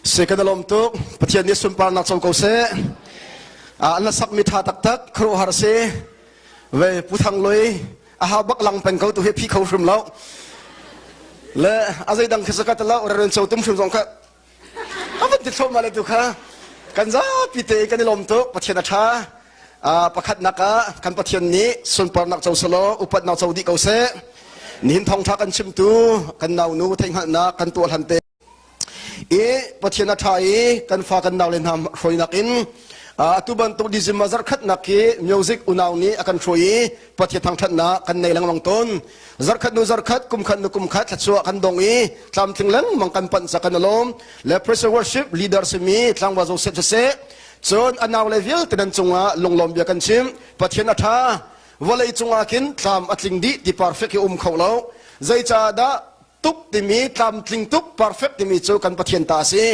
Si kan i lawm tuk. Pathian nih sunparnak co ko seh. Ah, an sak mi tha taktak khuaruahhar si. Ve Pu Thang Lui a hau bak lang peng ko tu hi phi kho hrim lo. Le a zei dang khi saka talo reren cho tum hrim zong kha a van ti thluahmah le tu kha kan zapi te kan i lawm tuk. Pathian a tha. Ah, pakhatnak ah kan Pathian nih sunparnak co selaw upatnak co dih ko seh. Nihin thawngtha kan chimtu kan naunu theihhngalhnak kan tuah hlan te i Pathian a ṭha i kan fa kan nau le hna hruainak in atu bantuk December zarkhatnak hi music unau nih a kan hruai i Pathian thangṭhatnak kan nei lengmang tawn. Zarkhat nu zarkhat, kumkhat nu kumkhat thluachuah kan dong i tlamtling lengmang kan panh ca kan i lawm. Le praise worship leader simi tlangval Joseph siseh, cun a nau le vialte nan cungah lunglawm bia kan chim. Pathian a ṭha. Vawlei cungah khin tlam a tling dih ti perfect hi um kho lo. Zeicahdah tuk timi tlamtling tuk perfect timi cu kan Pathian ta a si.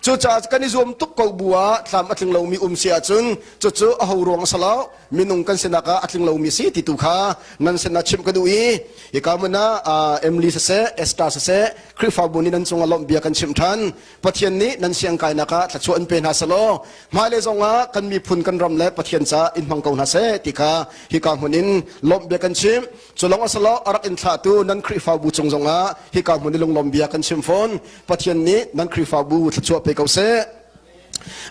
Cucaah kan i zuam tuk ko bu ah tlam a tling lomi um si ahcun cucu a ho ruang a si lo minung kan sinak ah a tling lomi si ti tu kha nan sinah chimh ka duh i hika hmun ah Emily siseh Esther siseh Khrihfabu nih nan cungah lawmh bia kan chimh ṭhan Pathian nih nan siangkainak ah thluachuah in pe hna selaw hmailei zongah kan miphun kan ram le Pathian ca in hmang ko hna seh ti kha hika hmun in lawmh bia kan chimh Cu lawng a si lo, a rak in thlahtu nan Khrihfabu cung zongah hika hmun i lunglawm bia kan chim fawn. Pathian nih nan Khrihfabu thluachuah pe ko seh.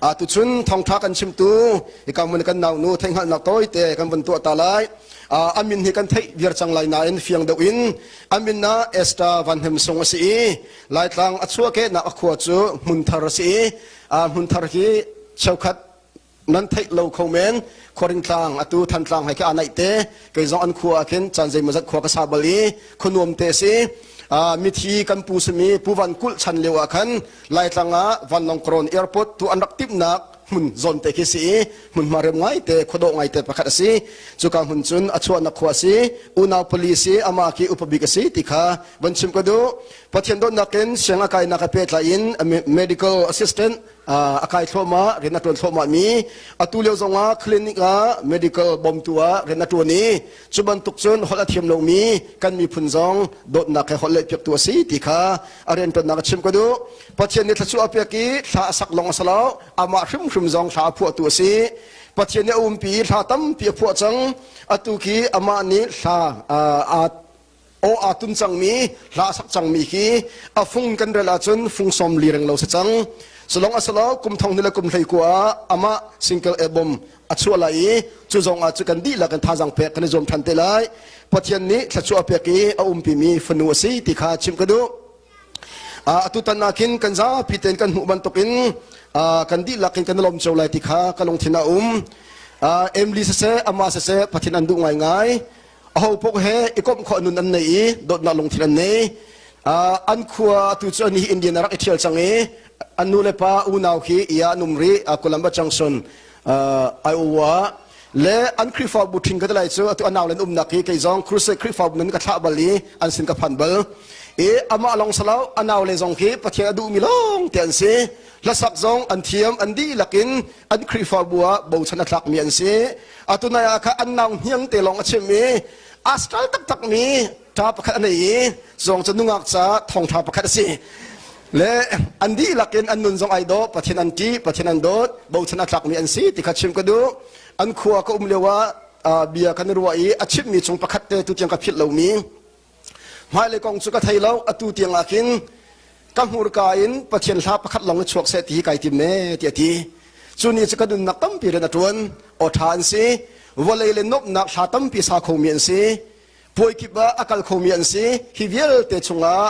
Ah tuchun thawngṭha kan chimtu hika hmun i kan naunu theihhngalhnak tawite kan vun tuah ta lai. Ah, a min hi kan theih viar cang lai nain fiang deuh in a min ah Esther Van Hnem Sung a si i Laitlang a chuahkehnak a khua cu Hmunthar a si i ah, Hmunthar hi cheukhat nan theih lo kho men khuaring tlang atu thantlang he khi aa naih te kei zong an khua ah khin caan zeimawzat khua ka sa bal i khuanuam te si mithi kan pu simi pu van kulh chan lio ah khan laitlang ah vanlawng kron airport tu an rak timhnak hmun zawn te khi si i hmunhma rem ngai te khuadawh ngai te pakhat a si cuka hmun cun a chuahnak khua si unau pali si amah khi upabik a si ti kha van chim ka duh pathian dawtnak in siang a kainak a pehtlai in medical assistant a kai thluahmah rian a ṭuan thluahmah mi atu lio zongah clinic ah medical bawmtu ah rian a ṭuan i cu bantuk cun holh a thiam lomi kan miphun zong dawtnak he holh lehpiaktu a si ti kha a rianṭuannak a chim ka duh Pathian nih thluachuah a pek i thla a sak lawng a si lo amah hrimhrim zong thla a phuahtu a si Pathian nih a umpi i thla tampi a phuah cang atu khi amah nih thla aa aw aa tun cangmi hla a sak cangmi khi a fung kan rel ahcun fung sawm li reng lo si cang sulong a silo kum thong ni le kum hlei kua ah amah single album a chuah lai i cu zong ah cu kan dihlak in thazang pek kan i zuam than te lai pathian nih thluachuah pek i a umpimi fanu a si ti kha chimh ka duh atutan ah khin kan zapi tein kan hmuh bantukin kan dihlak in kan i lawm cio lai ti kha ka lungthin a um Emily siseh amah siseh Pathian an duh ngaingai aho paoh he i komh khawh nun an nei i dawtnak lungthin an nei an khua atu cu ani Indian a rak i ṭhial cang i an nu le pa unau khi ia an um rih Columbus Junction Iowa le an Khrihfabu ṭhing ka ti lai cu atu anau le an umnak hi kei zong crusade Khrihfabu nan ka thlah bal i an sin ka phan bal i amah lawng salo anau le zong khi Pathian a duhmi lawng te an si hlasak zong an thiam an dihlak in an Khrihfabu ah bochan a tlakmi an si atu nai ah kha an nau hniang te lawng a chim i astral taktak mi ṭa pakhat a nei i zong cu nungak ca thawngṭha pakhat a si le an dihlak in an nun zong ai dawh Pathian an ṭih Pathian an dawt bochan a tlakmi an si ti kha chim ka duh an khua ka um lio ah bia kan i ruah i a chimmi chung pakhat te tu tiang ka philh lomi Hmailei kong cu ka thei lo, atu tiang ah khin ka hmurka in Pathian hla pakhat lawng i chuak seh ti hi kai tim e tiah a ti. Cu ni cu ka nunnak tampi rian a ṭuan. Aw ṭha an si. Vawlei le nuamhnak hla tampi sa khomi an si. Puai kip ah a kal khomi an si. Hi vialte chungah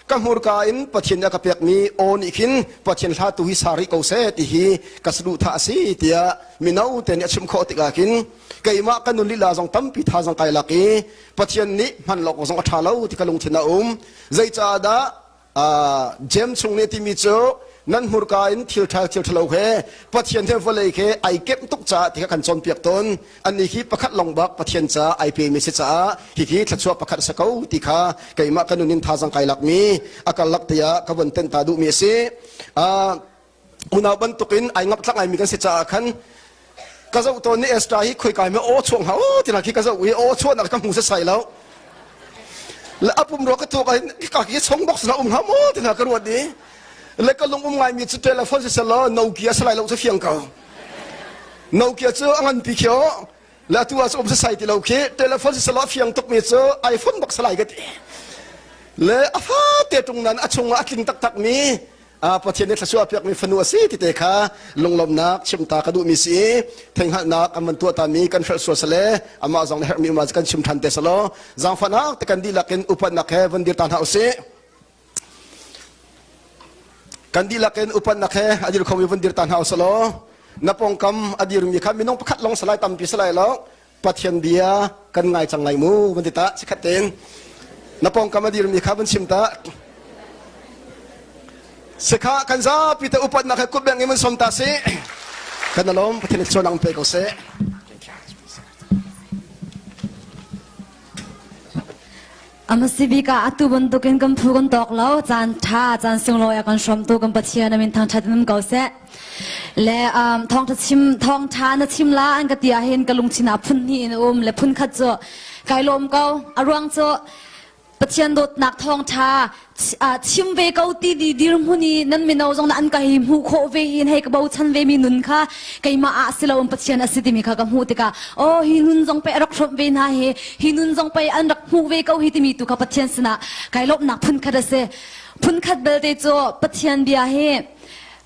ka hmurka in Pathian nih a ka pekmi aw nih khin Pathian hla tu hi sa rih ko seh ti hi ka saduhthah a si tiah mino te nih a chim khawh tikah khin keimah ka nun lila zong tampi thazang kai lak i Pathian nih hman lawk zong a ṭha lo ti ka lungthin a um. Zeicaahdah Jeim chung nih timi cu nan hmurka in thil ṭha thil ṭhalo he Pathian he vawlei he ai kemh tuk caah ti kha kan cawnpiak tawn. Annih hi pakhat lawng bak Pathian caah ai pemi si caah hihi thluachuah pakhat a si ko ti kha keimah ka nun in thazang kai lakmi a karlak tiah ka von tenh ta duhmi a si. Unau bantukin ai ngap tlak ngaimi kan si caah khan ka zoh tawn ni Esther hi khoikai me aw chuak hnga aw tina khi ka zoh i aw chuahnak ka hmu setsai lo le a pum ro ka tuak in ka ki chong box na um hnga maw tina ka ruat i. Le ka lung um ngaimi cu telephone siseh law Nokia salai lo cu fiang ko. Nokia cu a nganpi khi aw. Le atu ah cu um sasai ti lo khi telephone siseh law a fiang tukmi cu iPhone bak salai ka ti. Le a fate tung nan a chungah a tling taktakmi Pathian nih thluachuah piakmi fanu a si ti te kha lunglawmhnak chimta ka duhmi si i theihngalhnak an van tuah tami kan hrelh sual sale amah zong nih herhmi um ah kan chim ṭhan te selaw zaangfahnak te kan dihlak in upatnak he van dir ta hna usih. Kan dihlak in upatnak he a dir khomi van dir ta hna usih na pawngkam a dirmi kha minung pakhat lawng salai tampi salai lo Pathian bia kan ngai cang lai mu van ti ta sikhat tein na pawngkam a dirmi kha van chim ta Sikha kan zapi te upatnak he kut beng in van som ta si kan alom Pathian nih chuan ang pe ko seh. Amasibik ah atu bantukin kan phu kan tawk lo caan ṭha caan sunglawi a kan hrawmtu kan Pathian a min thangṭhat in um ko seh. Le um, thawngṭha chim thawngṭha na chim la an ka ti ahhin ka lungthin ah phun hnih in a um le phun khat cu kai lawm ko a ruang cu Pathian dawtnak thawngṭha chim ve ko ti di dirhmun i nan mino zong na an ka hi hmuh khawh ve hin hei ka bochan ve mi nun kha keimah ah si lo Pathian a si timi kha ka hmuh tikah oh hi nun zong pei a rak hrawmh ve hna hi hi nun zong pei an rak hmuh ve ko hi timi tu kha Pathian sinah kai lawmhnak phun khat a si phun khat belte cu Pathian bia hi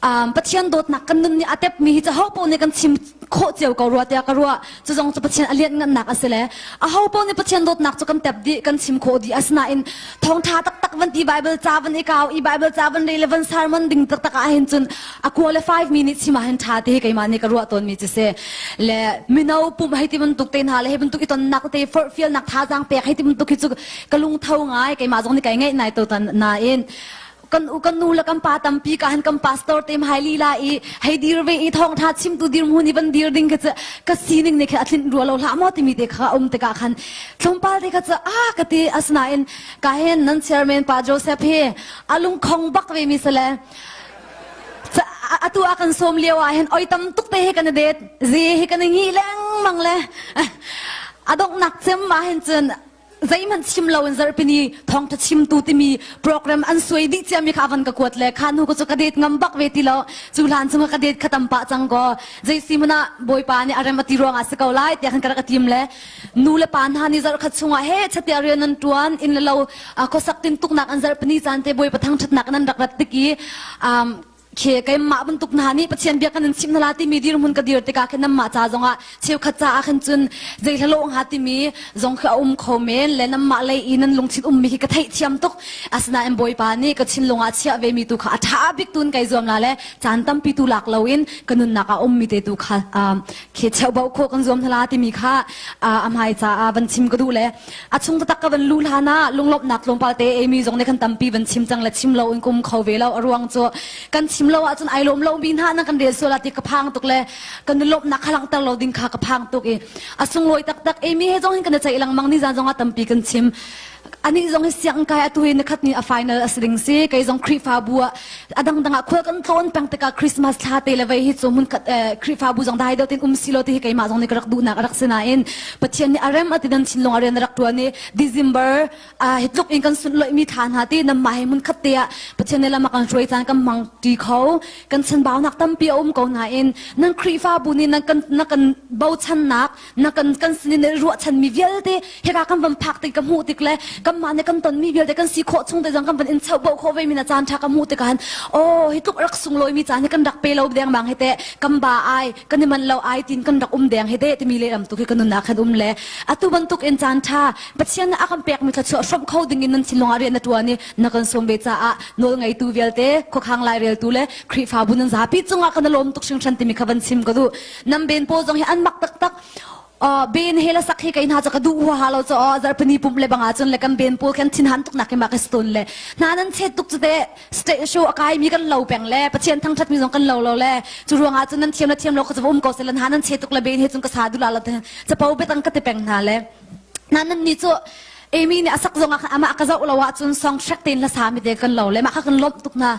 um, Pathian dawtnak kan nun nih a tepmi hi cu ho paoh nih kan chim khawh cio ko rua tiah ka ruah cu zong cu Pathian a lianhngannak a si le a ho paoh nih Pathian dawtnak cu kan tep dih kan chim khawh dih asinain thawngtha taktak van ti Bible ca van i kau i Bible ca van rel le van sermon ding taktak ah hin cun a qualify mi nih chim ah hin tha te hi keimah nih ka ruah tawn mi cu si le mino pumh hei ti bantuk te hna le hei bantuk i tonnak te forhfialnak thazaang pek hei ti bantuk hi cu ka lungtho ngai keimah zong nih kai ngaih nai to nain kan u kan nu le kan pa tampi ka han kan pastor te hmai lila i hei dir ve i thawngtha chimtu dir hmun i van dir ding kha cu ka sining ne kha a thlinh rua lo hlah maw timi te kha um tikah khan tlawmpal te kha cu a ka ti asinain ka hen nan chairman pa Joseph hi a lungkhong bak ve mi sale atu a kan sawm lio ah hin oi tam tuk te hi kan i det ze hi kan i ngi lengmang le a donghnak cem ah hin cun zeihmanh chim lo in zarhpini thawngtha chimtu timi program an suai dih ciami kha van ka kuat le kha nu ko cu ka det ngam bak ve ti lo cu hlan chung ka det kha tam pah cang ko zei si hmanh ah bawipa nih a rem a ti ruangah si ko lai tiah khan ka rak tim le nu le pa hna nih zarh khat chungah he chatia rian nan tuan in le lo khuasak tin tuknak an zarhpini caan te bawipa thangthatnak nan rak rat tik i khi keimah bantuk hna nih Pathian bia kan in chimh hna la timi dirhmun ka dir tikah khin nanmah ca zongah cheukhat caah khin cun zei hlalawh hnga timi zong khi a um kho men le nanmah lei i nan lungthin ummi khi ka theihthiam tuk asinain Bawipa nih ka thinlung ah chiah vemi tu kha a ṭha bik tun kai zuam la le caan tampi tu lak loin ka nunnak ah ummi te tu kha khi cheuhbauh khawh kan zuam hna la timi kha a hmai caah van chim ka duh le A chung taktak ka van luh hlan ah lunglawmhnak tlawmpal te Amy zong nih khan tampi van chim cang le chim lo in kum kho ve lo a ruang cu kan chim lo ahcun ai lawm lo mi hna nan kan rel sual ah ti ka phang tuk le kan lawmhnak kha langhter lo ding kha ka phang tuk i a sunglawi taktak Amy he zong hin kan i ceih lengmang ni zan zong ah tampi kan chim anih zong hi sianginn kai atu hi nikhat ni a final a si ding si kei zong Khrihfabu ah a dangdang ah khual kan tlawn peng tikah Christmas thla te le vei hi cu hmun khat Khrihfabu zong dai deuh tin um si lo ti hi keimah zong nih ka rak duhnak a rak si nain Pathian nih a rem a ti nan thinlung a rian a rak tuan i December hi tluk in kan sunlawih mi thla hna ti namah he hmun khat te ah Pathian nih lam a kan hruai caan kan hmang ti kho kan chanbaunak tampi a um ko nain nan Khrihfabu nih nan kan na kan bochannak na kan kan sinin i ruahchanmi vialte hika kan van phak tik ka hmuh tik le kanmah nih kan tonmi vialte kan si khawh chung te zong kan van in chauh khawh ve mi na caan tha ka hmuh tikah oh hi tluk rak sunglawi mi caan hi kan rak pe lo deng bang hi te kan ba ai kan i man lo ai tin kan rak um deng hi te timi le lam tu khi kan nunnak khan um le atu bantuk in caan tha Pathian a kan pek mi thluachuah hrawmh kho ding in nan thinlung ah rian na tuan i na kan sawm ve caah nawl ngeitu vialte khuakhang laireltu le Khrihfabu nan zapi cungah kan i lawm tuk hringhran timi kha van chim ka duh Nam ben pawl zong hi an mak taktak. Uh, ben he la sak hi kai hna cha ka duh huaha lo cho zarpani pump le banga chun le kan ben pawl kan thin han tuk nak ma ka stone le na nan chet tuk chu te state show akai mi kan lo peng le pathian thang that mi zong kan lo lo le chu ruanga chun nan thiam la thiam lo ka chu um ko se lan ha nan chet tuk le ben he chun ka sa du la la te chapo betang ka te peng hna le na nan ni chu. Amy nih a sak zong ah amah ka zoh lo ahcun song track tein hla sa mi te kan lo le mah kha kan lawmh tuk hna.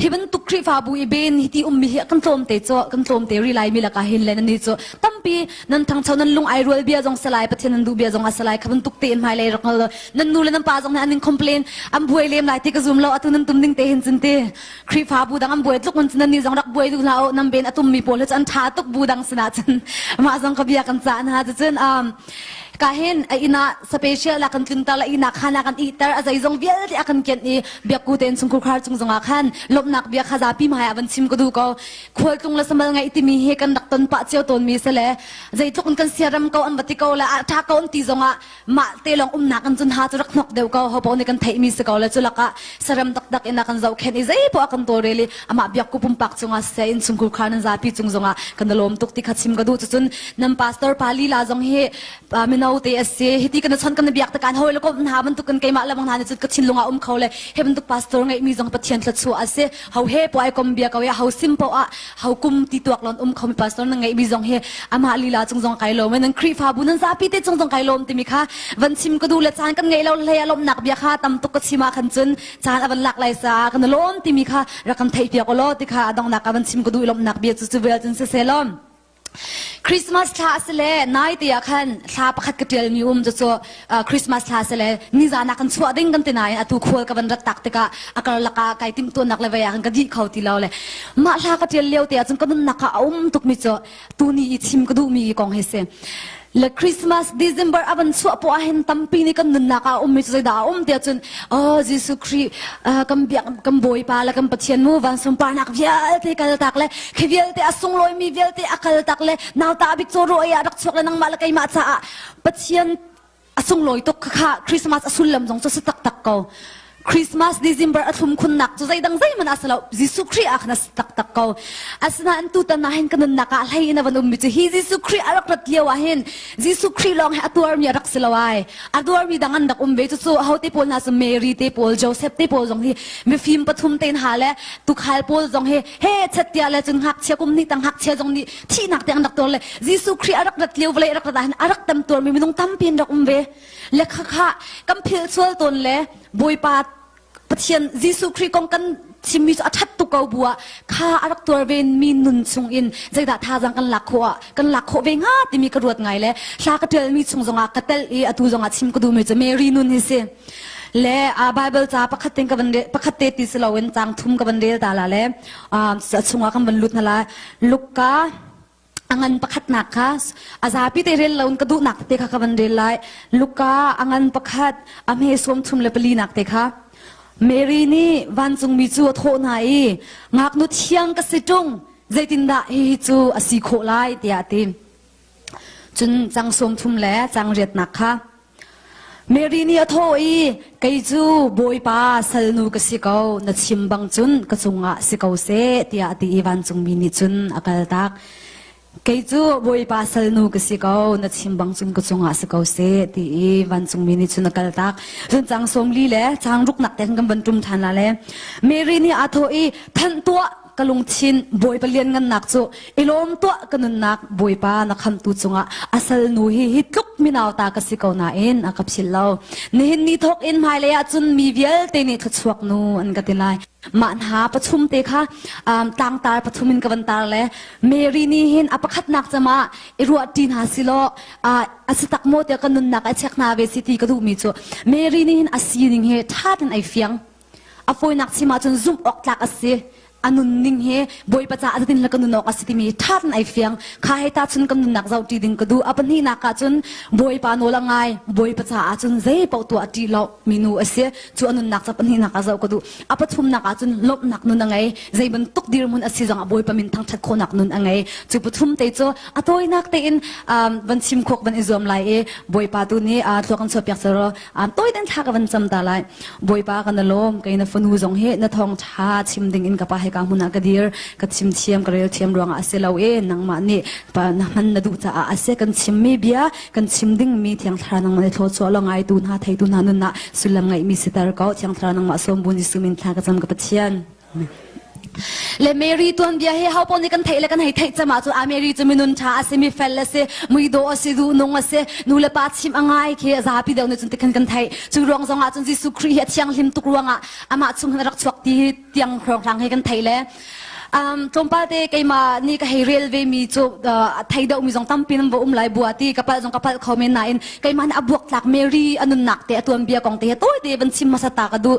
Hi bantuk Khrihfabu i ben hi ti ummi hi kan tlawm te cu kan tlawm te ri lai mi lakah hin le nan ni cu tampi nan thangcho nan lung ai rual bia zong salai Pathian nan duh bia zong a salai kha bantuk tein hmailei rak ngol nan nu le nan pa zong nih an in complain an buai lem lai ti ka zum lo atu nan tum ding te hin cun ti Khrihfabu dang an buai tluk nan ni zong rak buai duh hlah u nan ben a tummi pawl hi cu an tha tuk bu dang sinah cun mah zong ka bia kan cah hna cucun um, ka hin a inn ah special a kan tlunter la ihnak khan a kan ihter a zeizong vialte a kan kianh i biakku tein chungkhur khar cung zongah khan lawmhnak bia kha zapi hmai ah van chim ka duh ko khualtlung le samal ngaih timi hi kan rak ton pah cio tawn mi si le zeitluk in kan siaram ko an va ti ko le a tha ko an ti zongah mah te lawng umnak in cun ha cu rak hnok deuh ko ho paoh nih kan theihmi si ko le cu lakah saram taktak in a kan zohkhenh i zei poah a kan tawlrel i amah biakku pumpak cungah siseh innchungkhur khar nan zapi cung zongah kan i lawm tuk ti kha chim ka duh cucun nan pastor pa lila zong hi mino te a si hiti kan chon kan biak takan hawi le kom hna bantuk kan keimah le bang hna nih cun ka thinlung ah um kho le he bantuk pastor ngeihmi zong Pathian thluachuah a si ho he po ai kom bia ko ya ho sim po ah ho kum ti tuak lon um khomi pastor na ngeihmi zong hi amah lila cung zong kai lawm nan Khrihfabu nan zapi te cung zong kai lawm timi kha van chim ka duh le caan kan ngeih lo hlei a lawmhnak bia kha tam tuk ka chim ah khan cun caan a van lak lai sa kan lawm timi kha rak kan theih piak law ti kha a donghnak ah van chim ka duh lawmhnak bia cu cu vel cun si selom Christmas thla a si le nai te ah khan thla pakhat ka ṭialmi um cu Christmas thla a si le nizan ah kan chuah ding kan ti nain atu khual ka van rat tak tikah a karlak ah kai timhtuahnak le vei ah khan ka dih kho ti lo le mah hla ka ṭial lio te ah cun ka nunnak ah a um tukmi cu tuni i chim ka duhmi kong hi si. Le Christmas December a van chuah poah hin tampi nih kan nunnak ah a ummi cu zeidah a um tiah cun oh Jesuh Khrih kan biak kan Bawipa le kan Pathian mu van sunparnak vialte kaltak le khi vialte a sunglawimi vialte a kaltak le nauta bik caw ro ah rak chuak le nangmah le keimah caah Pathian a sunglawi tuk kha Christmas a sullam zong cu si taktak ko Christmas December a thlum khunnak cu zeidang zeihmanh a si lo Jesuh Khrih ah khan a si taktak ko asinain tutan ah hin ka nunnak ah hlei in a van ummi cu hi Jesuh Khrih a rak rat lio ah hin Jesuh Khrih lawng hi a tuarmi a rak si lo ai a tuarmi dang an rak um ve cucu ho te pawl hna cu Mary te pawl Joseph te pawl zong hi mifim pathum te hna le tukhal pawl zong hi he chattia le cun ngakchia kum hnih tang ngakchia zong nih thihnak te an rak tuar le Jesuh Khrih a rak rat lio vawlei a rak rat ah hin a rak tam tuarmi minung tampi an rak um ve le khakha kan philh sual tawn le Bawipa Pathian Jesuh Khrih kong kan chimmi cu a ṭhat tuk ko bu ah kha a rak tuar ve mi nun chung in zeidah thazaang kan lak khawh ah kan lak khawh ve hnga timi ka ruat ngai le hla ka ṭialmi chung zongah ka tel i atu zongah chim ka duhmi cu Mary nun hi si le a Bible ca pakhat te ka van pakhat te ti si loin cang thum ka van rel ta la le a chungah kan van lut hna la Luka a ngan pakhatnak kha a zapi te rel loin ka duhnak te kha ka van rel lai Luka a ngan pakhat a hme sawm thum le pali nak te kha Mary nih vancungmi cu a thawh hna i ngaknu thiang ka si ṭung zeitindah hihi cu a si khawh lai tiah a ti cun cang sawm thum le cang riatnak kha Mary nih a thawh i kei cu Bawipa salnu ka si ko na chim bang cun ka cungah si ko seh tiah a ti i vancungmi nih cun a kaltak. Kei cu Bawipa salnu ka si ko na chim bang cun ka cungah si ko seh ti i vancungmi nih cun a kaltak. Cun cang sawmli le cang ruknak te kan van ṭum ṭhan la le Mary nih aa thawh i thanh tuah ka lungthin Bawipa lianngannak cu i lawm tuah ka nunnak Bawipa na khamtu cungah a salnu hi hi tluk minauta ka si ko nain a ka philh lo nihin ni thawk in hmailei ah cun mi vialte nih thluachuak nu an ka ti lai mah hna pathum te kha um, tlangtar pathum in ka van tar le Mary nih hin a pakhatnak cama i ruah ṭi hna silaw a si tak maw tiah ka nunnak a check hna ve si ti ka duhmi cu Mary nih hin a sining hi ṭha ten ai fiang A fawinak chim ahcun zumh awk tlak a si. A nunning hi Bawipa caah zeitin le ka nun awk a si timi ṭha in ai fiang. Kha he ta cun kan nunnak zohṭi ding ka duh. A pahnihnak ah cun Bawipa nawl a ngai. Bawipa caah cun zei paoh tuah ṭih lo minu a si. Cu a nunnak ca pahnihnak ah zoh ka duh. A pathumnak ah cun lawmhnak nun a ngei. Zei bantuk dirhmun a si zongah Bawipa min thangṭhat khawhnak nun a ngei. Cu pathum te cu a tawinak tein um, van chim khawk van i zuam lai i Bawipa tu nih uh, thluak kan chuahpiak selaw um, tawi ten thla ka van cam ta lai. Bawipa kan lawm kei na fanu zong hi na thawng ṭha chim ding in ka pa he ka hmun ah ka dir ka chim thiam ka rel thiam ruangah a si lo e nangmah nih pa na hman na duh caah a si kan chimmi bia kan chim dingmi thiang thlarau nangmah nih thluachuah lo ngaitu hna theitu hna nunah sullam ngeihmi siter ko thiang thlarau nangmah sawm bun Jesuh min thla ka cam ka Pathian. Amen. Le Mary tuanbia hi ho paoh nih kan theih le kan hei theih cem ahcun ah Mary cu minun ṭha a si, mi fel a si, muidawh a si, duhnung a si, nu le pa chimh a ngai khi zapi deuh nih cun tikhin kan theih. Cu ruang zong ah cun Jesuh Khrih hi a thianghlim tuk ruangah amah chung hin a rak chuak ti hi tiang hrawnghrang hi kan theih le um, tlawmpal te keimah nih ka hei rel ve mi cu uh, thei deuh mi zong tampi nan va um lai bua ti ka palh zong ka palh kho men nain keimah nih a buaktlak Mary a nunnak te a tuanbia kong te hi tawi te van chim hmasa ta ka duh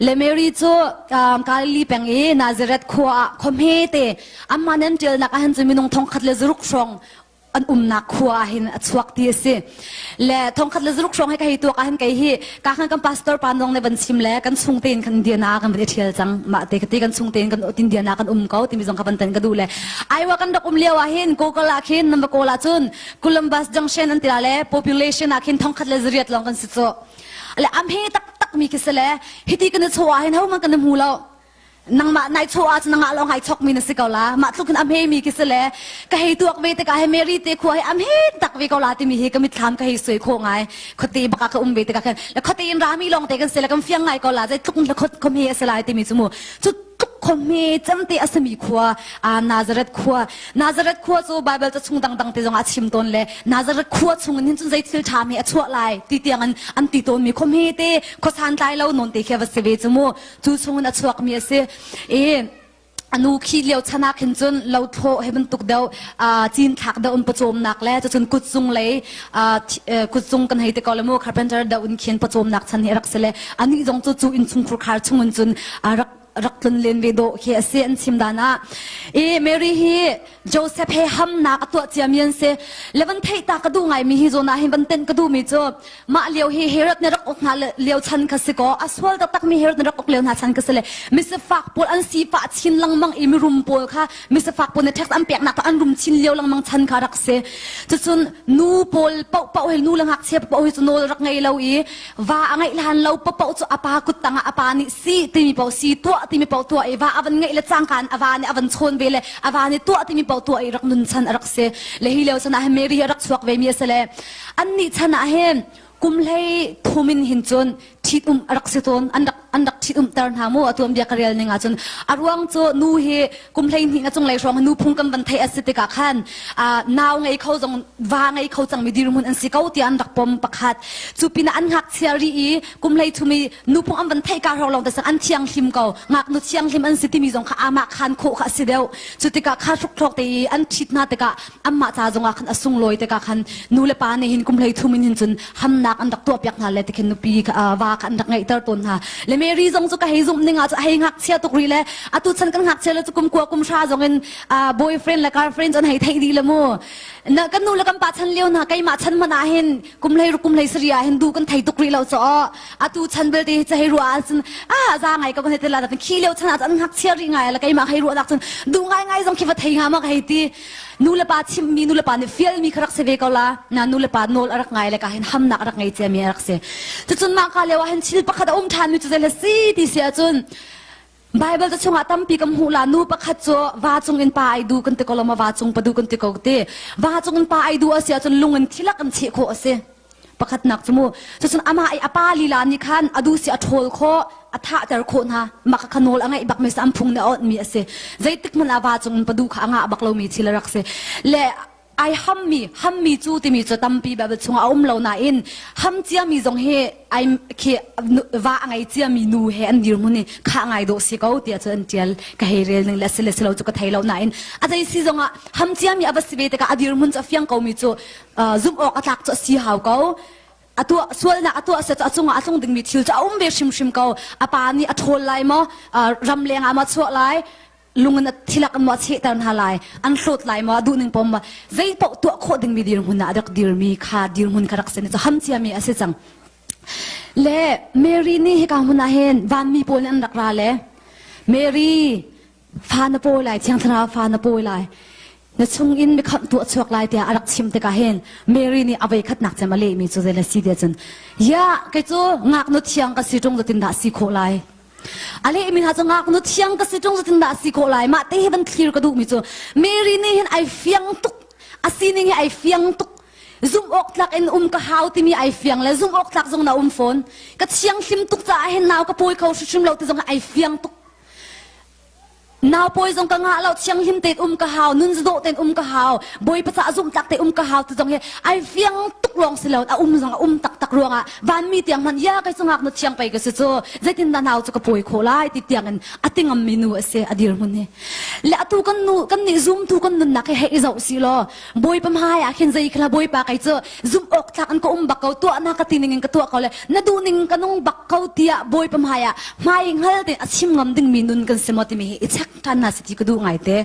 le Mary cu um, Galilee peng i Nazareth khua ah khua hmete amah nan ṭialnak ahhin cun minung thongkhat le zaruk hrawng an umnak khua ah hin a chuak ti a si. Le thongkhat le zaruk hrawng he ka hei tuak ahhin kei hi ka khan kan pastor pa nong ne van chim le kan chung tein kan Indiana kan van i ṭhial cang mah te te kan chung tein kan Indiana kan um ko timi zong ka van tan ka duh le Iowa kan rak um lio ah hin Google ah khin nan va kawl ah cun Columbus Junction an ti la le population ah khin thongkhat le zariat lawng kan si cu. Le am he taktak mi khi si le hiti kan i chaw ah hin hohmanh kan i hmu lo nangmah nai chaw ah cun nangah lawng hai chok mi na si ko la mah tluk in am he mi khi si le ka hei tuak ve tikah he Mary te khua he am he tak ve ko la timi hi ka mitthlam ka hei suai kho ngai khuate baka ka um ve tikah khan le khuate in rami lawng te kan si le kan fiang ngai ko la zei tluk le khot khom he a si lai timi cu mu cu tluk khuame cemte a simi khua Nazareth khua Nazareth khua cu Bible ca chung dangdang te zong ah chim tawn le Nazareth khua chung in hin cun zei thil ṭha me a chuah lai ti tiang in an ti tawn mi khua hme te khua santlai lo nawn te khi va si ve cu mu cu chung in a chuak mi a si i anu khi lio chan ah khin cun lo thlawh he bantuk deuh cin thlak deuh in pawcawmnak le cucun kutzung lei kutzung kan hei te ko le mu carpenter deuh in khin pawcawmnak chan hi a rak si le anih zong cu cu innchungkhur khar chung in cun rak rak tlun len ve dawh khi a si an chim dan ah i Mary hi Joseph he hamnak a tuah ciami an si le van theih ta ka duh ngai mi hi zawn ah hin van tenh ka duh mi cu mah lio hi Herod nih rak uk hna lio chan kha si kaw a sual taktak mi Herod nih rak uk lio hna chan kha si le misifak pawl an sifah chin lengmang i mirum pawl kha misifak pawl nih tax an peknak an rum chin lio lengmang chan kha rak si cucun nu pawl paohpaoh hi nu le ngakchia paoh hi cu nawl rak ngei lo i va a ngeih hlan lo paoh cu a pa kut tangah a pa nih si timi paoh si tuah timi paoh tuah i va a van ngeih le cangka in a va nih a van chawn ve le a va nih tuah timi paoh tuah i rak nun chan a rak si le hi lio chan ah hin Mary hi a rak chuak ve mi a si le annih chan ah hin kum hlei thum in hin cun ṭhit um a rak si tawn an rak an rak ṭhit umter hna mu a tuanbia ka rel ning ah cun a ruang cu nu hi kum 12 na cunglei hrawng nu phung kan van theih a si tikah khan nau ngei kho zong va ngei kho cangmi dirhmun an si ko tiah an rak pom pakhat cu pinah an ngakchia rih i kum hlei thum i nu phung an van theih ka hrawng lawng te sang an thianghlim ko ngaknu thianghlim an si timi zong kha amah khan khawh kha a si deuh cu tikah kha hruk te i an ṭhit hna tikah anmah ca zongah khan a sunglawi tikah khan nu le pa nih hin kum hlei thum in hin cun hamnak an rak tuahpiak hna le tikhin nupi va kha an rak ngeihter tawn hna le Mary zong cu ka hei zumh ning ah cu a hei ngakchia tuk rih le atu chan kan ngakchia le cu kum kua kum hra zong in boyfriend le girlfriend an hei theih dih le mu na kan nu le kan pa chan lio hna keimah chan hmanh ah hin kum hlei kum hlei sari ah hin du kan thei tuk rih lo cho atu chan belte hi hei ruah ah cun ah za ngai ko kan hei ti la khi lio chan ah an ngakchia rih ngai le keimah hei ruah dak cun du ngai ngai zong khi va thei nga ma ka hei ti nu le pa chimmi nu le pa nih fialmi kha rak si ve ko la na nu le pa nawl a rak ngai le ka hin hamnak a rak ngei ciami a rak si cucun mah ka lio ah hin thil pakhat a um ṭhanmi cu zei si ti si ahcun Bible te chungah tampi kan hmuh la nu pakhat cu va cung in pa ai du kan ti ko lo ma va cung pa du kan ti ko ti va cung in pa ai du a si ahcun lung in thilak in cheh khawh a si pakhatnak cu mu cucun amah i a pa lila nih khan a du si a ṭhawl khawh a thahter khawh hna mah kha nawl a ngeih bak mi am phung nih a awnh mi a si zeitik hmanh ah va cung in padu kha a ngah bak lomi thil a rak si le ai hammi hammi cu timi cu tampi Bible chungah a um lo nain ham ciami zong hi ai khi va a ngei ciami nu he an dirhmun i kha ngai dawh si ko tiah cu an tial ka hei rel ning le si le si lo cu ka thei lo nain a zei si zongah ham ciami a va si ve tikah a dirhmun cu a fiang ko mi cu zumh awk a tlak cu a si hau ko a tuah sualnak a tuah set a cungah a tlung dingmi thil cu a um ve hrimhrim ko a pa nih a ṭhawl lai maw ram leng ah maw chuah lai lung in thilak in maw a chehter hna lai an hlawt lai maw a duh ning pom maw zei paoh tuah khawh dingmi dirhmun ah a rak dirmi kha dirhmun kha rak si ni cu ham ciami a si cang le Mary nih hika hmun ah hin vanmi pawl nih an rak ra le Mary fa na pawi lai thiang thlarau fa na pawi lai na chung in mikhamh tu a chuak lai tiah a rak chim tikah hin Mary nih a voikhatnak cem a lehmi cu zei le si tiah cun ya kei cu ngaknu thiang ka si ṭung zatin dah si khawh lai a lehmi hna cu ngaknu thiang ka si ṭung zatin dah si khawh lai mah te hi van thlir ka duhmi cu Mary nih hin ai fiang tuk a sining hi ai fiang tuk zumh awk tlak in um ka hau timi ai fiang le zumh awk tlak zong na um fawn ka thianghlim tuk caah hin nau ka pawi kho hrimhrim lo ti zong ai fiang tuk. Nau pawi zong ka ngah lo thianghlim tein um ka hau nun zadawh tein um ka hau bawipa caah zumhtlak tein um ka hau ti zong hi ai fiang tuk lawng si lo a um zong a um taktak ruangah vanmi tiang hmanh ya kei cu ngaknu thiang pei ka si cu zeitindah nau cu ka pawi khawh lai ti tiang in a ti ngammi nu a si a dirhmun hi le atu kan nu kan nih zumtu kan nunnak hi hei i zoh si law Bawipa hmai ah khin zei khla Bawipa kei cu zumh awk tlak in ka um bak ko tuah na ka ti ning in ka tuah ko le na duh ning ka nung bak ko tiah Bawipa hmai ah hmai hngal tein a chim ngam ding mi nun kan si maw timi hi i check ṭhan hna si ti ka duh ngai te.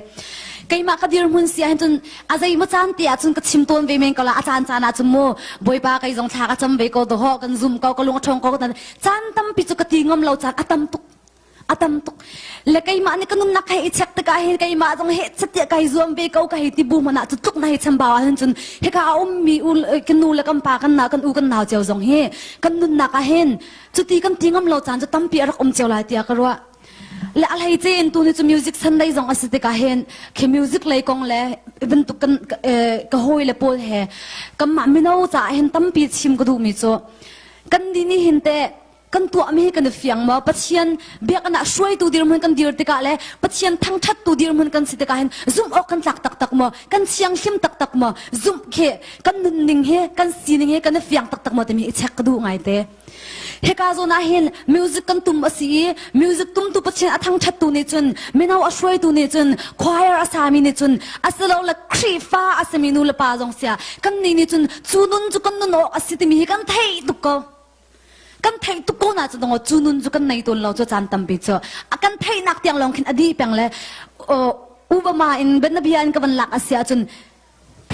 Keimah ka dirhmun si ahhin cun a zei maw caan te ah cun ka chim tawn ve men ko la a caan caan ah cun mu Bawipa kei zong thla ka cam ve ko dawh kan zum ko ka lung a ṭhawng ko caan tampi cu ka ti ngam lo caan a tam tuk a tam tuk le keimah nih ka nunnak hei i check tikah hin keimah zong he chatiah kai zuam ve ko ka hei ti bu hmanh ah cu tluk na hei chambau ahhin cun hika a ummi u kan nu le kan pa kan na kan u kan nau cio zong hi kan nunnak ah hin cuti kan ti ngam lo caan cu tampi a rak um cio lai tiah ka ruah le a hlei ce in tu ni cu music Sunday zong a si tikah hin khi music lei kong le bantuk kan ka hawi le pawl he kanmah mino caah hin tampi chim ka duhmi cu kan ni ni hin te kan tuahmi hi kan i fiang maw Pathian biakinn ah hruaitu dirhmun kan dir tikah le Pathian thangṭhattu dirhmun kan si tikah hin zumh awk kan tlak taktak maw kan thianghlim taktak maw zumh khi kan nunning hi kan sining hi kan i fiang taktak maw timi i check ka duh ngaite hika zawn ah hin music kan tum a si i music tumtu Pathian a thangṭhattu nih cun mino a hruaitu nih cun choir a sami nih cun asilole Khrihfa a simi nu le pa zong sia kan nih nih cun cu nun cu kan nun awk a si timi hi kan theih tuk ko Kan theih tuk ko na cu dong cu nun cu kan nei tawn lo cu caan tampi cu a kan theihnak tiang lawng khin a dih peng le Obama in bianabia in ka van lak a si ahcun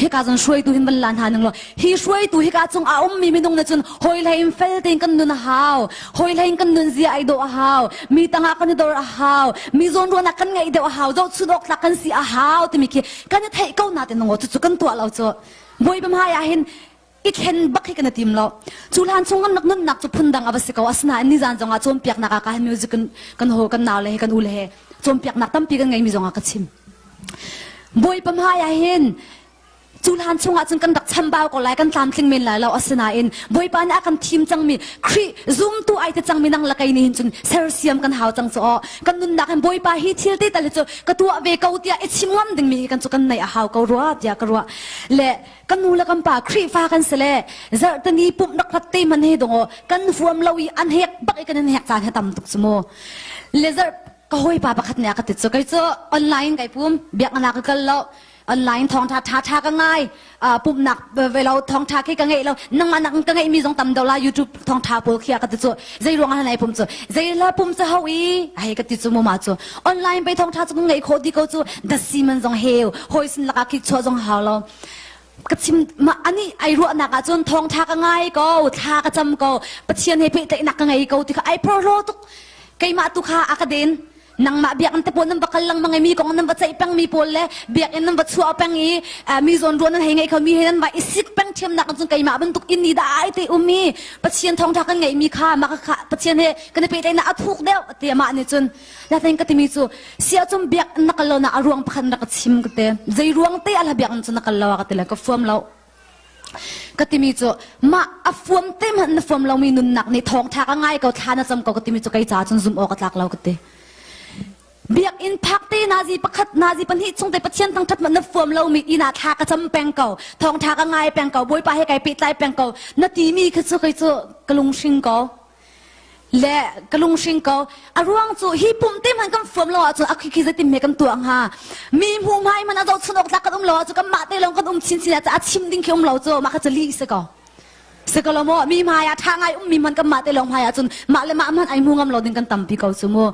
hika cun hruaitu hin van la hna ning law hi hruaitu hika cung a ummi minung nih cun hawi hlei in fel tein kan nun a hau hawi hlei in kan nun zia ai dawh a hau mi tangah kan i dor a hau mi zawnruahnak kan ngeih deuh a hau zohchun awk tlak kan si a hau timi khi kan i theih ko na te nungo cucu kan tuah lo cu Bawipa hmai ah hin i thlen bak hi kan i tim lo cu hlan chung kan rak nunnak cu phundang a va si ko asinain nizan zongah cawnpiaknak ah ka music kan kan ho kan nau le he kan u le he cawnpiaknak tampi kan ngeimi zongah ka chim Bawipa hmai ah hin cu hlan chungah cun kan rak chambau ko lai kan tlamtling men lai lo asinain Bawipa nih a kan thim cangmi Khrih zumtu ai te cangmi nang la kei nih hin cun sersiam kan hau cang cu aw kan nunnak hin Bawipa hi thil te tal hi cu ka tuah ve ko tiah i chim ngam dingmi hi kan cu kan neih a hau ko rua tiah ka ruah le kan nu le kan pa Khrihfa kan si le zarhteni pumh rak rat te man he dong kan huam lo i an hek bak i kan in hek caan he tam tuk cu mu le zarh ka hawi pa pakhat nih a ka ti cu kei cu online kai pum biaknak ka kal lo online thawngtha tha tha ka ngai pumhnak ve lo thawngtha khi ka ngeih lo nangmah nak ka ngeih mi zong tam deuh la YouTube thawngtha pawl khi ka ti cu zei ruang ah nai pum cu zei la pum cu ho i ai ka ti cu mu ma cu online pe thawngtha cu ka ngeih khawh di ko cu dasi man zong heu hawi sin lakah khi chuah zong hau lo ka chim ma ani ai ruahnak ah cun thawngtha ka ngai ko thla ka cam ko pathian he pehtlaihnak ka ngei ko ti kha ai phorhlaw tuk keimah tu kha a ka den nangmah biakinn te pawl nan va kal lengmang i mi kong nan va ceih peng mi pawl le biakinn nan va chuah peng i mi zawn ruah nan hei ngei kho mi he nan va i sik peng ṭhiamnak cun keimah bantuk inn ni dah ai te um i Pathian thawngṭha kan ngeih mi kha mah kha Pathian he kan i pehtlaihnak a thuk deuh ti amah nih cun Natin ka timi cu sia cun biakinn na kal lo na a ruang pakhat na ka chim ka te zei ruang te ala biakinn cu na kal lo ka ti le ka fuam lo ka timi cu mah a fuam te hmanh na fuam lomi nunnak nih thawngtha ka ngai ko thla na cam ko ka timi cu kei ca cun zum awk a tlak lo ka ti biakinn phak te nazi pakhat nazi pahnih chung te pathian thangthat hmanh na fuam lomi inn ah thla ka cam peng ko thawngtha ka ngai peng ko bawipa he kai pehtlai peng ko na timi kha cu kei cu ka lunghring ko Le ka lunghring ko. A ruang cu hi pum te hmanh kan fuam lo ahcun a khikhi zeitin hme kan tuah hnga. Mi hmuh hmai hmanh a zohchun awk tlak kan um lo ahcun kanmah te lawng kan um chinchin ah a chim ding khi um lo cu mah kha cu lih si ko. Si ko lo maw? Mi hmai ah ṭha ngai ummi hmanh kanmah te lawng hmai ahcun mah le mah hmanh ai hmu ngam lo ding kan tampi ko cu mu.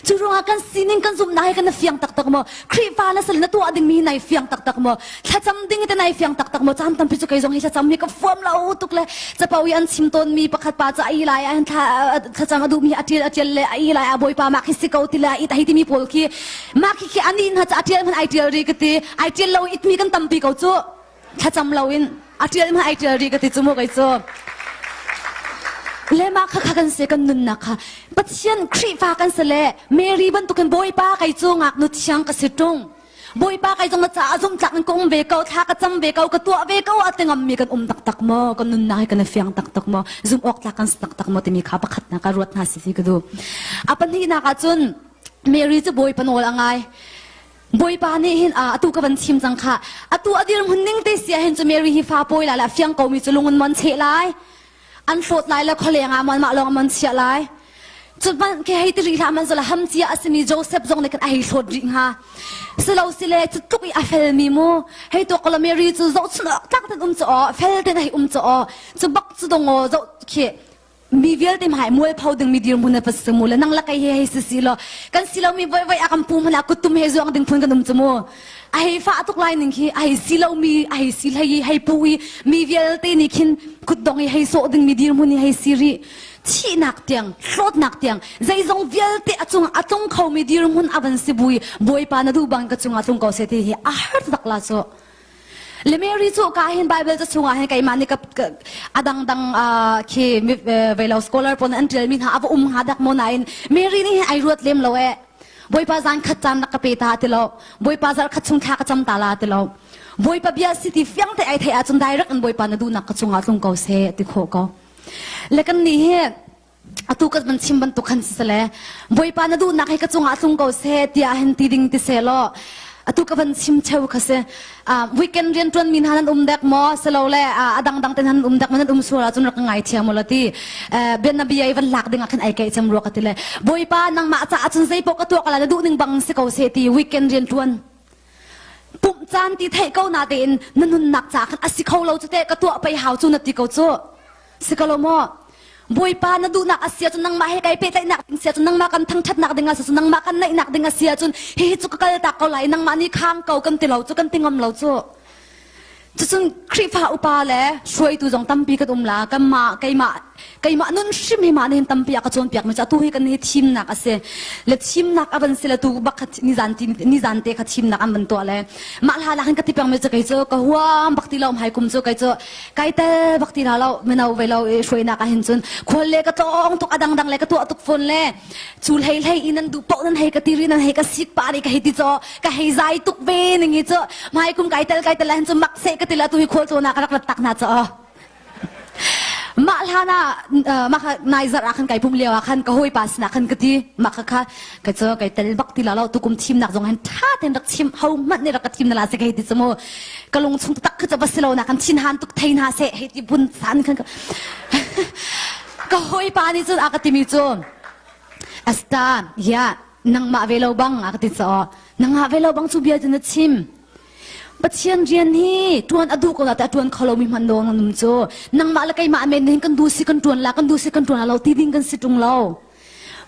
Cu ruangah kan sining kan zumhnak hi kan fiang taktak maw? Khrihfa na sal na tuah dingmi hi nai fiang taktak maw? Thlacam ding te nai fiang taktak maw? Caan tampi cu kei zong hi thlacam hi ka fuam lo tuk le capo i an chim tawnmi pakhat pa cu a i lai ah hin thlacam a duhmi a ṭial a ṭial le a i lai ah bawipa mah khi si ko ti le a it a hei timi pawl khi mah khi khi ani hna cu a ṭial hmanh ai ṭial ri ka ti ai ṭial lo itmi kan tampi ko cu thlacam lo in a ṭial hmanh ai ṭial ri ka ti cu mu kei cu le mah kha kha kan si kan nunnak kha Pathian Khrihfa kan si le Mary bantukin Bawipa kei cu ngaknu thiang ka si ṭung Bawipa kai zong na caah zumtlak in ka um ve ko thla ka cam ve ko ka tuah ve ko a ti ngammi kan um taktak maw kan nunnak hi kan i fiang taktak maw zum awk tlak kan si taktak maw timi kha pakhatnak ah ruat hna si ti ka duh a pahnihnak ah cun. Mary cu Bawipa nawl a ngai. Bawipa nih hin atu ka van chim cang kha. Atu a dirhmun ning te si ahhin cu Mary hi fa pawi lai le a fiang komi cu lung in mon cheh lai. An hlawt lai le khualeng ah mon mah lawng mon chiah lai. Cu hmanh khi hei ti rih hlah man ham cia a simi Joseph zong nih khan a hei hlawt rih hnga. Silo sile cu tluk i a felmi mu. Hei tuak ko Mary cu zohchun awk tlak ten um cu aw, fel ten hei um cu aw. Cu bak cu dong aw zoh khi mi vialte hmai mualpho ding mi dirhmun na va si mu le nang la kai he hei si si lo kan si lo mi voi voi a kan pu hmana kuttum he zuang ding phun kan um chu mu a hei fa tuk lai ning khi a hei si lo mi a hei si hlei i hei pu i mi vialte nih khin kutdong i hei sawh ding mi dirhmun i hei si ri thihnak tiang hlawtnak tiang zeizong vialte a cung a tlung kho mi dirhmun a van si bui bawipa na duh bang ka cungah tlung ko se ti hi a har tak la cu Le Mary cu ka hin Bible ca chungah hin keimah nih ka a dangdang khi vei lo scholar pawl an ṭialmi hna a va um hnga dak maw nain Mary nih hin ai ruat lem lo eh. Bawipa zan khat caan rak ka pe ta ti lo. Bawipa zarh khat chung thla ka cam ta la ti lo. Bawipa bia si ti fiang te ai theih ahcun direct in Bawipa na duhnak ka cungah tlung ko seh ti khawh ko. Le kan nih hi atu ka van chim bantuk khan si le Bawipa na duhnak hi ka cungah tlung ko seh tiah hin ti ding ti seh law atu ka van chim cheu kha si weekend rian tuan mi hna nan um dek maw selo le a dangdang te nan um dek maw nan um sual ahcun rak ka ngai thiam la ti bian na bia i van lak ding ah khan ai keih cem rua ka ti le Bawipa nangmah caah cun zei paoh ka tuah ka la na duh ning bang si ko seh ti weekend rian tuan pumh caan ti theih ko na tein na nunnak caah khan a si kho lo cu te ka tuah pei hau cu na ti ko cu Si ko lo maw? Bawipa na duhnak a si ahcun nangmah he kai pehtlaihnak ding si ahcun nangmah kan thangṭhatnak ding a si ahcun nangmah kan naihnak ding a si ahcun hihi cu ka kal tak ko lai nangmah nih khang ko kan ti lo cu kan ti ngam lo cu. Cucun Khrihfa upa le hruaitu zong tampi kan um la kanmah keimah keimah nun hrim hi mah nih tampi a ka cawnpiak mi cu atu hi kan hi thimnak a si le thimnak a van si le tu bak kha nizan ti nizan te kha thimnak an van tuah le mah hla nak hin ka ti peng mi cu kei cu ka huam bak ti lo hmai kum cu kei cu Kai tel bak ti hna lo mino ve lo i hruainak ah hin cun khual le ka tlawng tuk a dangdang le ka tuah tuk fawn le cu hlei hlei i nan duh paoh nan hei ka ti ri nan hei ka sik pa ri ka hei ti caw ka hei zai tuk ve ning hi cu hmai kum kai tel kai tel ah hin cun mak seh ka ti la tu hi khual tlawn ah ka rak rat tak hna caw mah hlan ah mah kha nai zarh ah khan kai pum lio ah khan ka hawipa sinah khan ka ti mah kha kha ka cu kai tel bak ti la lo tukum thimnak zong hin tha tein rak chim ho hmanh nih rak ka thim na la se ka hei ti cu mu ka lung chung tak kha va si lo na kan thin han tuk thei hna seh hei ti bun san khan ka hawipa nih cun a ka timi cu asta ya nangmah ve lo bang a ka ti cho nangmah ve lo bang cu bia cu na chim Pathian rian hi tuan a duh ko la te a tuan kho lomi hman dawng nan um cu nangmah le keimah men hin kan duh si kan tuan la kan duh si kan tuan la lo ti ding kan si tung lo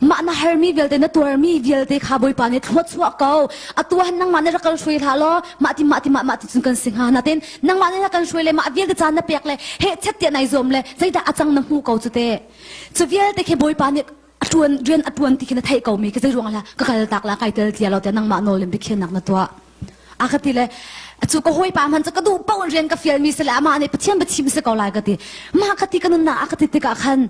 Mah na harmi vialte na tuarmi vialte kha Bawipa nih thluachuah ko. Atu ah nangmah nih rak kan hruai hlah law mah ti mah ti mah mah ti cun kan si hnga. Natin nangmah nih na kan hruai le mah vialte caan na pek le heh chet tiah nai zuam le zeidah a cang na hmu ko cu te. Cu vialte khi Bawipa nih a tuan rian a tuan ti khi na theih ko mi khi zei ruang lah ka kal tak la kai tel tia lo tiah nangmah nawl in biakhiahnak na tuah. A ka ti le cu ka hawipa hman cu ka duh paoh in rian ka fial mi si le amah nih Pathian biachim si ko lai ka ti. Mah ka ti ka nunnak a ka ti tikah khan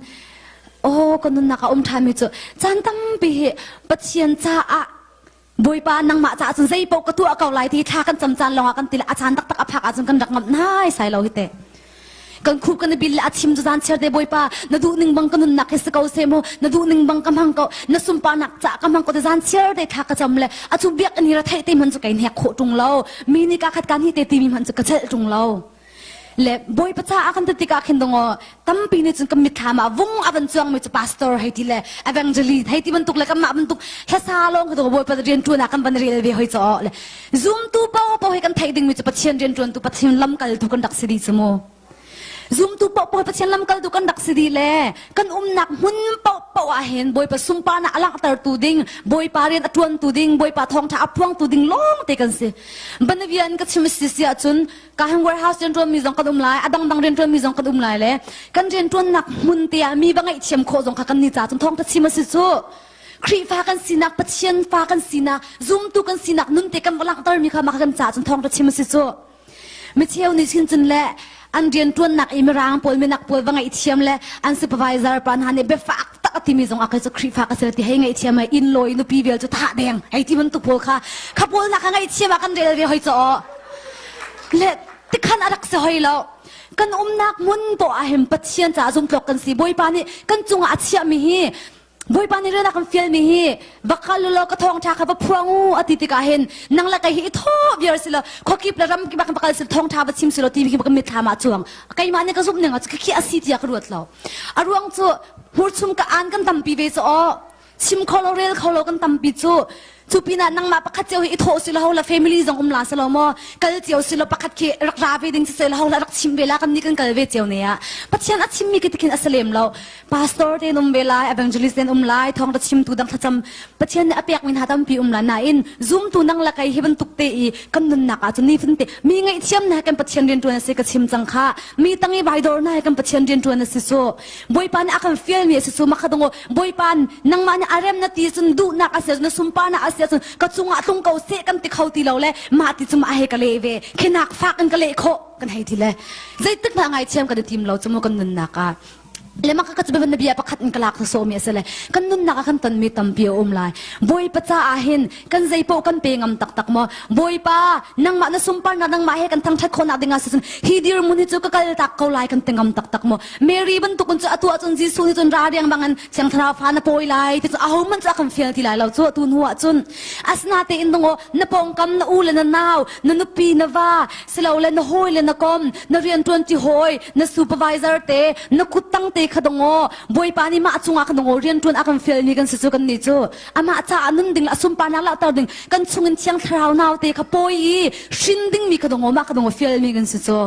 Aw ka nunnak a um ṭhanmi cu caan tampi hi Pathian caah Bawipa nangmah caah cun zei paoh ka tuah ko lai ti thla kan cam caan lawngah kan ti le a caan taktak a phak ahcun kan rak ngamh nai sai lo hi te. Kan khup kan i bil le a chim cu zan chiar te Bawipa na duh ning bang ka nunnak hi si ko seh mu na duh ning bang ka hmang ko na sunparnak caah ka hmang ko te zan chiar te thla ka cam le a cu biakinn hi ra theih te hmanh cu kai hnek khawh ṭung lo mi nih ka khat kan hi te timi hmanh cu ka celh ṭung lo. Le Bawipa caah kan ti tikah khin dong tampi nih cun kan mitthlam ah vung a van cuangmi cu pastor hei ti le evangelist hei ti bantuk le kanmah bantuk hlasa lawng khi dong Bawipa rian ṭuan ah kan van rel ve hoi caw le zumtu paoh hi kan theih dingmi cu Pathian rian ṭuantu Pathian lamkaltu kan rak si dih cu mu zumtu paoh Pathian lamkaltu kan rak si dih le kan umnak hmun paoh ah hin Bawipa sunparnak a langhtertu ding Bawipa rian a ṭuantu ding Bawipa thawngṭha a phuangtu ding lawng te kan si banavia in ka chim si si ahcun Kahan warehouse rianṭuanmi zong kan um lai, a dangdang rianṭuanmi zong kan um lai le kan rianṭuannak hmun te ah mi va ngaihthiam khawh zong kha kan ni ca cun thawngṭha chim a si cu. Khrihfa kan sinak, Pathian fa kan sinak, zumtu kan sinak nun te kan va langhtermi kha mah kan ca cun thawngṭha chim a si cu. Micheu nih chin cun le an rianṭuannak i mirang pawl minak pawl va ngaihthiam le an supervisor pa hna nih biafak tak a timi zong a kai cu Khrihfa ka si ti hei ngaihthiam ai inn lawi nupi vial cu thah deng hei ti bantuk pawl kha kha pawl hna kha ngaihthiam ah kan rel ve hoi caw Le tikhan a rak si hoi lo. Kan umnak hmun poah ah hin Pathian caah zumtlawk kan si. Bawipa nih kan cungah a chiahmi hi Bawipa nih rian a kan fialmi hi va kal u law ka thawngṭha kha va phuang u a ti tikah hin nang le kei hi i thawh viar si law khuakip le ramkip ah kan va kal si thawngṭha va chim si law ti hi ka mitthlam ah cuang keimah nih ka zumh ning ah khi a si tiah ka ruat lo a ruang cu hmurchum ka aan kan tampi ve cu aw chim kho lo rel kho lo kan tampi cu cu pinah nangmah pakhat cio hi i thawh si lo la family zong um la si lo maw kal cio si lo pakhat khi rak ra ve ding si lo la rak chim ve la kan ni kan kal ve cio ne ah pathian a chimmi khi tikhin a salem lo pastor te um ve lai evangelist te um lai thawng ta chimtu dang thlacam pathian nih a pek mi hna tampi um la nain zumtu nang la kai hi bantuk te i kan nunnak ah cun ni te mi ngaihthiam na kan pathian rian tuan a si ka chim cang kha mi tang i vaidor na kan pathian rian tuan a si so Bawipa nih a kan fialmi a si cu makha Bawipa nangmah nih a rem na ti cun duhnak a si na sunparnak a si cun ka cungah tlung ko seh kan ti kho ti lo le mah ti cu mah he ka leh ve khinak fak in ka leh khawh kan hei ti le zeitik hmanh ngaithiam kan i tim lo cu mu kan nunnak ah le maka ka cu na bia pakhat in ka lak so mi a si le kan nunnak ah kan tonmi tampi a um lai Bawipa caah hin kan zeipaoh kan pe ngam taktak maw Bawipa nangmah na sunparnak nangmah he kan thangṭhat khawhnak ding ah si cun hi dirhmun hi cu ka kal tak ko lai kan ti ngam taktak maw Mary bantuk in cu atu ahcun Jesuh nih cun ra riang bangin Thiang Thlarau fa na pawi lai ti cu ahohmanh cu a kan fial ti lai lo cu atu hnu ah cun asinatein dungaw na pawngkam na u le na nau na nupi na va silole na hawi le na kom na rianṭuan ti hawi na supervisor te na kuttang te kha dongaw Bawipa nih mah cungah kan dongaw rianṭuan a kan fialmi kan si cu kan nih cu amah caah nun ding a sunparnak langhter ding kan chungin thiang thlarau naute kha pawi i hrin dingmi kha dongaw mah kha dongaw fialmi kan si cu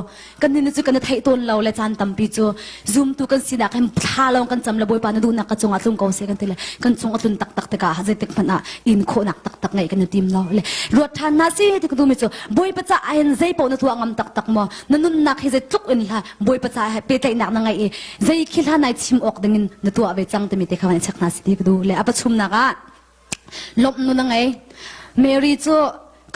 kan nin cu kan i theih tawn lo le caan tampi cu zumtu kan sinak hin thla lawng kan cam le Bawipa na duhnak ka cungah tlung ko seh kan ti le kan cung a tlun taktak tikah zeitik hmanh ah in khawhnak taktak ngeih kan i tim lo le ruat ṭhan hna si ti ka duhmi cu Bawipa caah hin zei paoh na tuah ngam taktak maw na nunnak hi zeitluk in hla Bawipa caah pehtlaihnak na ngeih i zei khi hla nai chim awk dingin na tuah ve cang timi te kha van i check hna si ti ka duh le a pachumnak ah lawmh nun a ngei Mary cu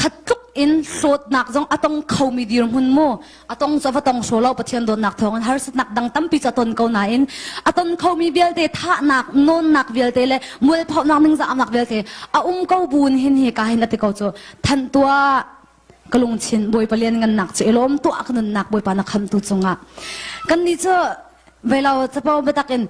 khat tluk in hlawtnak zong a tong khomi dirhmun mu a tong cu a va tong hraw lo Pathian dawtnak thawngin harsatnak dang tampi cu a ton ko nain a ton khomi vialte thahnak nawnnak vialte le mualphonak ningzahnak vialte a um ko buin hin hi ka hin a ti ko cu thanh tuah ka lungthin Bawipa lian ngannak cu i lawm tuah ka nunnak Bawipa na khamtu cungah kan nih cu velo capo biatak in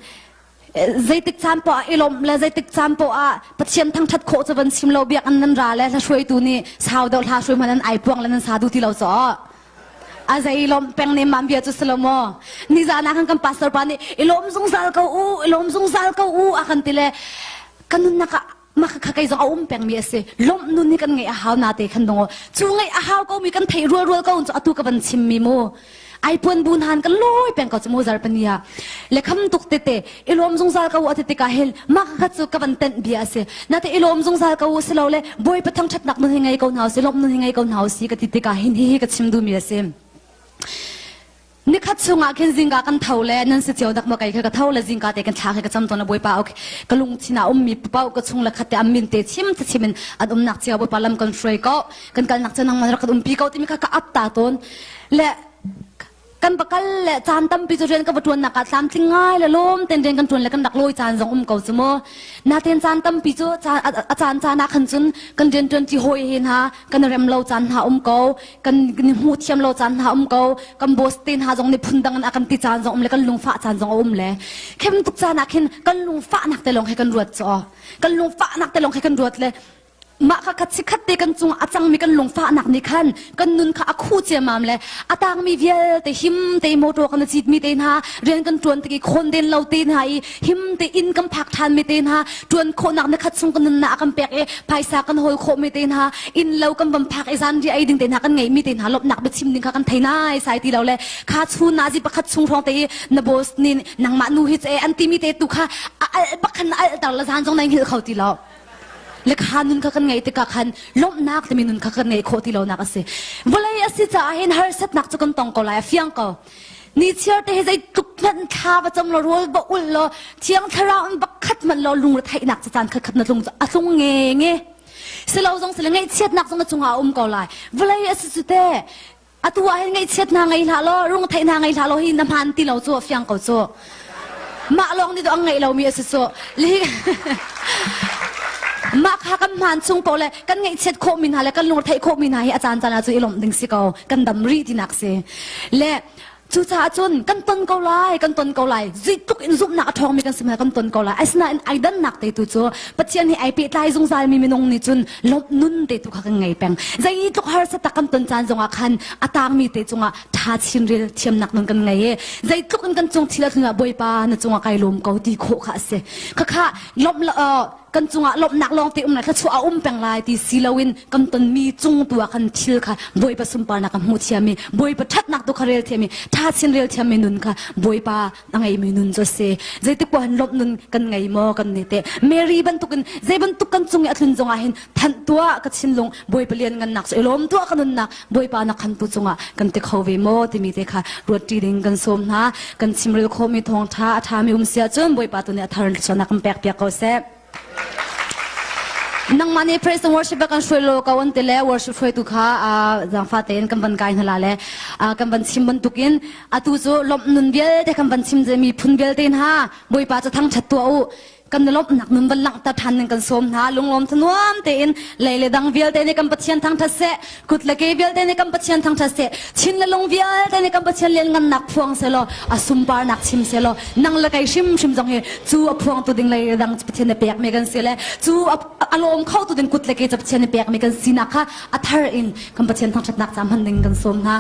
zeitik caan poah i lawmh le zeitik caan poah Pathian thangṭhat khawh cu van sim lo biakinn nan ra le hla hruaitu nih sau deuh hla hruai hmanh nan ai puang le nan sa duh ti lo caw a zei lawmh peng ne mam bia cu si lo maw nizan ah khan kan pastor pa nih i lawm zungzal ko u i lawm zungzal ko u a kan ti le kan nunnak ah mah kha kei zong a um pengmi a si lawmh nun hi kan ngeih a hau na te khan dong cu ngeih a hau ko mi kan theih rual rual ko cu atu ka van chim mi mu ai puan bu han kan loi peng ko chu mu zar pania le kham tuk te te i lawm zungzal ko ati tikah hin mah kha cu ka van tenh bia a si na te i lawm zungzal ko si lo le bawi pathang thatnak nun hi ngei ko hna si lawmh nun hi ngei ko hna si ka ti tikah hin hi hi ka chim duhmi a si Nikhat chungah khin zingka kan tho le nan si cio dak maw kei kha ka tho le zingka te kan thla kha ka cam tawn bawipa ok ka lungthin ah ummi paoh ka chung le khat te an min te chim te chim in an umnak cio bawipa lam kan hruai ko kan kalnak cu nangman rak kan umpi ko timi kha ka ap ta tawn le kan va kal le caan tampi cu rian ka va ṭuannak ah tlamtling ngai le lawm ten rian kan ṭuan le kan rak lawi caan zong um ko cu mu natein caan tampi cu a caan caan ah khan cun kan rian ṭuan ṭi hawi he hna kan rem lo caan hna um ko kan ni hmuh thiam lo caan hna um ko kan boss te hna zong nih phundang in a kan ti caan zong um le kan lungfah caan zong a um le khem tuk caan ah khin kan lungfahnak te lawng he kan ruat cu kan lungfahnak te lawng he kan ruat le mah kha khat sikhat te kan cung a cangmi kan lungfahnak nih khan kan nun kha a khu ciamam le a tangmi vialte him te motor kan cit mi te hna rian kan tuan tik i khawn den lo te hna i him te inn kan phak ṭhan mi te hna ṭuan khawhnak na khat chung kan nunnak a kan pek i phaisa kan hawl khawh mi te hna inn lo kan van phak i zan ri ei ding te hna kan ngeih mi te hna lawmhnak biachim ding kha kan thei nai sai ti lo le kha chun nazi pakhat chung hrawng te i na boss nih nangmah nu hi che an ti mi te tu kha a al bak khan al tar la zan zong nai hngilh kho ti lo le kha nun kha kan ngeih tikah khan lawmhnak timi nun kha kan ngeih khawh ti lo nak a si vawlei a si caah hin harsatnak cu kan tong ko lai a fiang ko Nichiar te hi zeitluk hmanh thla va cam law rawl va ul law thiang thlarau in pakhat hmanh law lungre theihnak cu caan khat khat na tlung a tlung nge nge silo zong sile ngaihchiatnak zong na cungah a um ko lai vawlei a si cu te atu ah hin ngaihchiat hna ngei hlah law rung theih hna ngei hlah law hi na hmaan ti lo cu a fiang ko cu mah lawng nih an ngeih lomi a si cu mah kha kan hmaan chung paoh le kan ngaihchiat khawhmi hna le kan lungretheih khawhmi hna hi a caan caan ah cu i lawmh ding si ko kan dam rih tinak si le. Cucaah cun kan ton ko lai, kan ton ko lai. Zeitluk in zumhnak a ṭhawngmi kan si hmanh kan ton ko lai. Asinain ai dannak te tu cu Pathian he ai pehtlai zungzalmi minung nih cun lawmh nun te tu kha kan ngei peng. Zeitluk harsa tak kan ton caan zongah khan a tangmi te cungah ṭha chin rel thiamnak nun kan ngei i zeitluk in kan cung thil a tlun ah Bawipa na cungah kai lawm ko ti khawh kha a si. Khakha lawmh kan cungah lawmhnak lawng te um lai thluachuah a um peng lai ti si loin kan tonmi cung tu ah kan thil kha Bawipa sunparnak kan hmuh thiam i Bawipa ṭhatnak tu kha rel thiam i ṭha chin rel thiammi nun kha Bawipa a ngeimi nun cu a si. Zeitik poah hin lawmh nun kan ngei maw kan ni teh Mary bantukin zei bantuk kan cung i a tlun zongah hin thanh tuah ka thinlung Bawipa lian ngannak cu i lawm tuah ka nunnak Bawipa na khantu cungah kan ti kho ve maw timi te kha ruatṭi ding kan sawm hna. Kan chimrel khawhmi thawngṭha a ṭhami um si ahcun Bawipa tu nih a thar in kan pek piak ko seh. Nangmah nih praise and worship kan hruai lo ko an ti le worship hruaitu kha zaangfa tein kan van kai hna la le kan van chim bantukin atu cu lawmh nun vialte kan van chim mi phun vialte hna Bawipa cu thangṭhat tuah u kan lawmhnak nun van langhter ṭhan ning kan sawm hna lunglawm thanuam tein lei le dang vialte nih kan Pathian thangṭhat seh kut le ke vialte nih kan Pathian thangṭhat seh chin le lung vialte nih kan Pathian lianngannak phuang selaw a sunparnak chim selaw nang le kei hrimhrim zong hi cu a phuangtu ding lei le dang Pathian nih pekmi kan si le cu a lawm kho tu ding kut le ke cu Pathian nih pekmi kan sinak kha a thar in kan Pathian thangṭhatnak ca hman ding kan sawm hna.